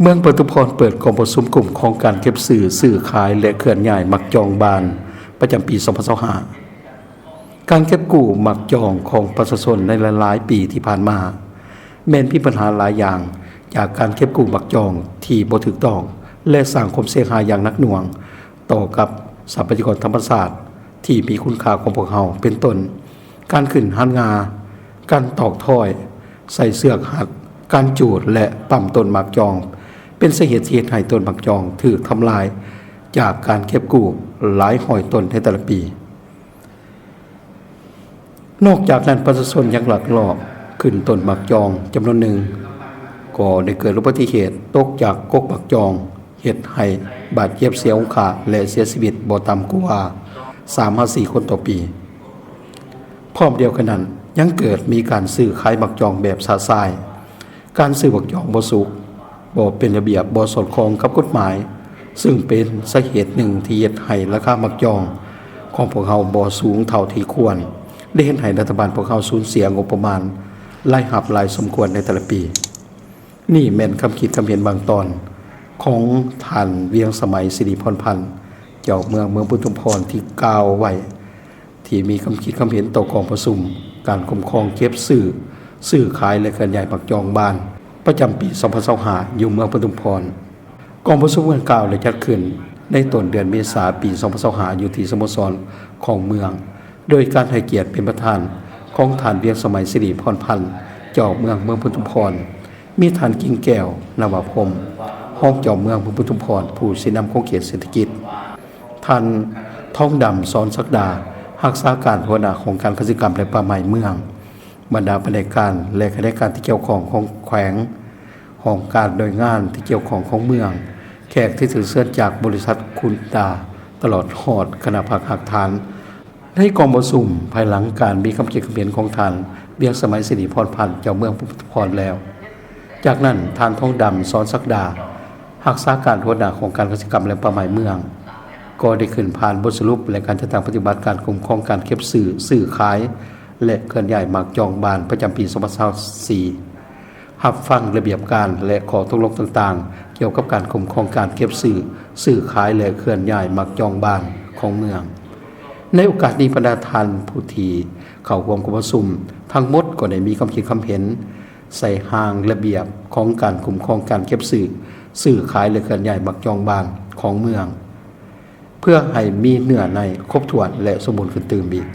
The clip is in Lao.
ເມືອງປະທຸມພອນເປີດກອງປະຊຸມກຸ່ມຂອງການເກັບຊື້, ຊື້ຂາຍ ແລະ ເຄື່ອນຍ້າຍໝາກຈອງບ້ານ ປະຈຳປີສອງພັນຊາວຫ້າ. ການເກັບກູ້ໝາກຈອງຂອງປະຊາຊົນໃນຫຼາຍໆປີທີ່ຜ່ານມາ ແມ່ນມີບັນຫາຫຼາຍຢ່າງ ຈາກການເກັບກູ້ໝາກຈອງທີ່ບໍ່ຖືກຕ້ອງ ແລະ ສ້າງຄວາມເສຍຫາຍຢ່າງໜັກໜ່ວງຕໍ່ກັບຊັບພະຍາກອນທຳມະຊາດທີ່ມີຄຸນຄ່າຂອງພວກເຮົາ ເປັນຕົ້ນ ການຂຶ້ນຮານງາ, ການຕອກຖ້ອຍ, ໃຊ້ເຊືອກຮັດ, ການຈູດ ແລະ ປ້ຳຕົ້ນໝາກຈອງ ເປັນສາເຫດທີ່ເຮັດໃຫ້ຕົ້ນໝາກຈອງຖືກທຳລາຍຈາກການເກັບກູ້ຫຼາຍຮ້ອຍຕົ້ນໃນແຕ່ລະປີ. ນອກຈາກນັ້ນ, ປະຊາຊົນຍັງລັກລອບຂຶ້ນຕົ້ນໝາກຈອງຈຳນວນໜຶ່ງ ກໍໄດ້ເກີດອຸບັດຕິເຫດຕົກຈາກກົກໝາກຈອງ ເຮັດໃຫ້ບາດເຈັບເສຍອົງຄາ ແລະ ເສຍຊີວິດບໍ່ຕ່ຳກວ່າສາມຫາສີ່ຄົນຕໍ່ປີ. ພ້ອມດຽວກັນນັ້ນ, ຍັງເກີດມີການຊື້ຂາຍໝາກຈອງແບບຊະຊາຍ, ການຊື້ໝາກຈອງບໍ່ສຸກ, ບໍ່ເປັນລະບຽບ, ບໍ່ສອດຄ່ອງກັບກົດໝາຍ, ຊຶ່ງເປັນສາເຫດໜຶ່ງທີ່ເຮັດໃຫ້ລາຄາໝາກຈອງຂອງພວກເຮົາບໍ່ສູງເທົ່າທີ່ຄວນ ແລະ ເຮັດໃຫ້ລັດຖະບານພວກເຮົາສູນເສຍງົບປະມານລາຍຮັບຫຼາຍສົມຄວນໃນແຕ່ລະປີ. ນີ້ແມ່ນຄຳຄິດຄຳເຫັນບາງຕອນຂອງທ່ານ ວຽງສະໄໝ ສິລິພອນພັນ ເຈົ້າເມືອງເມືອງປະທຸມພອນ ທີ່ກ່າວໄວ້ ທີ່ມີຄຳຄິດຄຳເຫັນຕໍ່ກອງປະຊຸມການຄຸ້ມຄອງເກັບຊື້, ຊື້ຂາຍ ແລະ ເຄື່ອນຍ້າຍໝາກຈອງບ້ານ ປະຈຳປີສອງພັນຊາວຫ້າ ຢູ່ເມືອງປະທຸມພອນ. ກອງປະຊຸມດັ່ງກ່າວໄດ້ຈັດຂຶ້ນໃນຕົ້ນເດືອນເມສາ ປີສອງພັນຊາວຫ້າ ຢູ່ທີ່ສະໂມສອນຂອງເມືອງ ໂດຍການໃຫ້ກຽດເປັນປະທານຂອງທ່ານ ວຽງສະໄໝ ສິລິພອນພັນ ເຈົ້າເມືອງເມືອງປະທຸມພອນ, ມີທ່ານ ກິ່ງແກ້ວ ນະວະພົມ ຮອງເຈົ້າເມືອງເມືອງປະທຸມພອນ ຜູ້ຊີ້ນຳຂອງເຂດເສດຖະກິດ, ທ່ານ ທອງດຳ ສອນສັກດາ ຮັກສາການຫົວໜ້າຫ້ອງການກະສິກຳ ແລະ ປ່າໄມ້ເມືອງ, ບັນດາພະແນກການ ແລະ ຂະແໜງການທີ່ກ່ຽວຂ້ອງຂອງແຂວງ, ຫ້ອງການໜ່ວຍງານທີ່ກ່ຽວຂ້ອງຂອງເມືອງ, ແຂກທີ່ຖືກເຊີນຈາກບໍລິສັດຄຸນດາ ຕະຫຼອດຮອດຄະນະພັກຮາກຖານ. ໃນກອງປະຊຸມ, ພາຍຫຼັງການມີຄຳຄິດຄຳເຫັນຂອງທ່ານ ວຽງສະໄໝ ສິລິພອນພັນ ເຈົ້າເມືອງປະທຸມພອນແລ້ວ, ຈາກນັ້ນ ທ່ານ ທອງດຳ ສອນສັກດາ ຮັກສາການຫົວໜ້າຫ້ອງການກະສິກຳ ແລະ ປ່າໄມ້ເມືອງ ກໍໄດ້ຂຶ້ນຜ່ານບົດສະຫຼຸບ ແລະ ການຈັດຕັ້ງປະຕິບັດການຄຸ້ມຄອງການເກັບຊື້, ຊື້ຂາຍ ແລະ ເຄື່ອນຍ້າຍໝາກຈອງບ້ານ ປະຈຳປີສອງພັນຊາວສີ່, ຮັບຟັງລະບຽບການ ແລະ ຂໍ້ຕົກລົງຕ່າງໆ ກ່ຽວກັບການຄຸ້ມຄອງການເກັບຊື້, ຊື້ຂາຍ ແລະ ເຄື່ອນຍ້າຍໝາກຈອງບ້ານຂອງເມືອງ. ໃນໂອກາດນີ້, ບັນດາທ່ານຜູ້ທີ່ເຂົ້າຮ່ວມກອງປະຊຸມທັງໝົດກໍໄດ້ມີຄຳຄິດຄຳເຫັນໃສ່ຮ່າງລະບຽບຂອງການຄຸ້ມຄອງການເກັບຊື້, ຊື້ຂາຍ ແລະ ເຄື່ອນຍ້າຍໝາກຈອງບ້ານຂອງເມືອງ ເພື່ອໃຫ້ມີເນື້ອໃນຄົບຖ້ວນ ແລະ ສົມບູນຂຶ້ນຕື່ມອີກ.